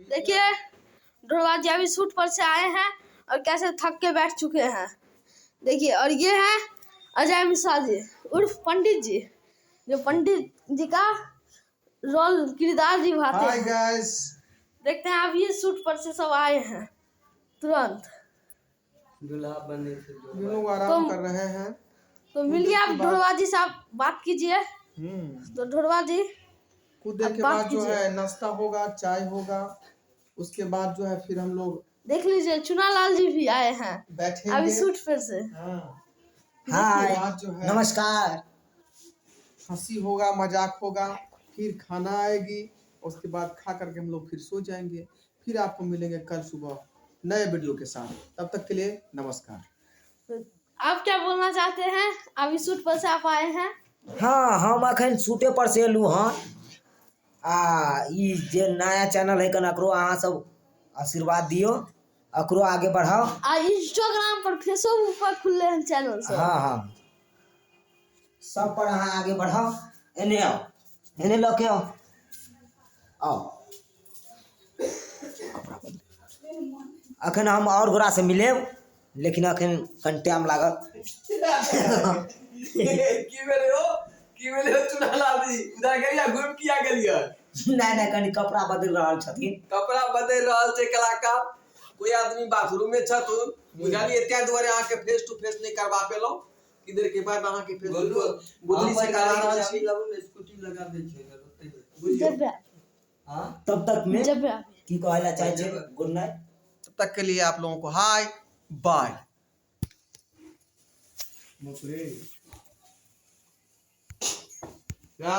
देखिए ढोलवा जी अभी शूट पर से आए हैं और कैसे थक के बैठ चुके हैं। देखिए, और ये है अजय मिश्रा जी उर्फ पंडित जी, जो पंडित जी का रोल किरदार निभाते हाय हैं। गाइस, देखते हैं अभी शूट पर से सब आए हैं तुरंत। दूल्हा बने थे। ये लोग आराम कर रहे हैं। तो मिलिए आप ढोलवा जी से, आप बात कीजिए। तो ढोलवा जी कुछ देर अब के बात बाद जो कीजिए। है नाश्ता होगा, चाय होगा, उसके बाद जो है फिर हम लोग देख लीजिए चुना लाल जी भी आए हैं अभी बैठेंगे। शूट पर से। हाँ, हाय, उसके बाद जो है नमस्कार। हंसी होगा, मजाक होगा, फिर खाना आएगी, उसके बाद खा करके हम लोग फिर सो जाएंगे। फिर आपको मिलेंगे कल सुबह नए वीडियो के साथ। तब तक के लिए नमस्कार। तो आप क्या बोलना चाहते हैं? अभी शूट पर से आप आए हैं। हाँ, हम अखन सूटे पर से एलहुँ हँ। आ ई जे नया चैनल है कन, एकरो अहाँ सब आशीर्वाद दियौ, एकरो आगे बढ़ाओ। आ इंस्टाग्राम पर फेसबुक पर खुले हैं चैनल सब। हाँ हाँ, सब पर अहाँ आगे बढ़ाओ। एने आओ, एने लऽ के आओ, आओ। अखन हम और गोरा से मिलेब, लेकिन अखन कनि टाइम लागत। की भेलै हो, की भेलै हो चुना लाल जी? उधर गेलियै, घुमि किया गेलियै? नहि नहि, कनि कपड़ा बदलि रहल छथिन। कपड़ा बदलि रहल छै कलाकार। कोई आदमी बाथरूम में छथुन, बुझलियै? ताहि दुआरे अहाँके फेस टू फेस नहि करबा पेलहुँ। कि देर के बाद अहाँके फेस बुद्धि से करा रहल छी। स्कूटी लगा दै छै। बुझलियौ? जब हाँ। तब तक में जब की कहै लए चाहै छै? Good night. तब तक के लिए आप लोगों को हाय बाय। जा।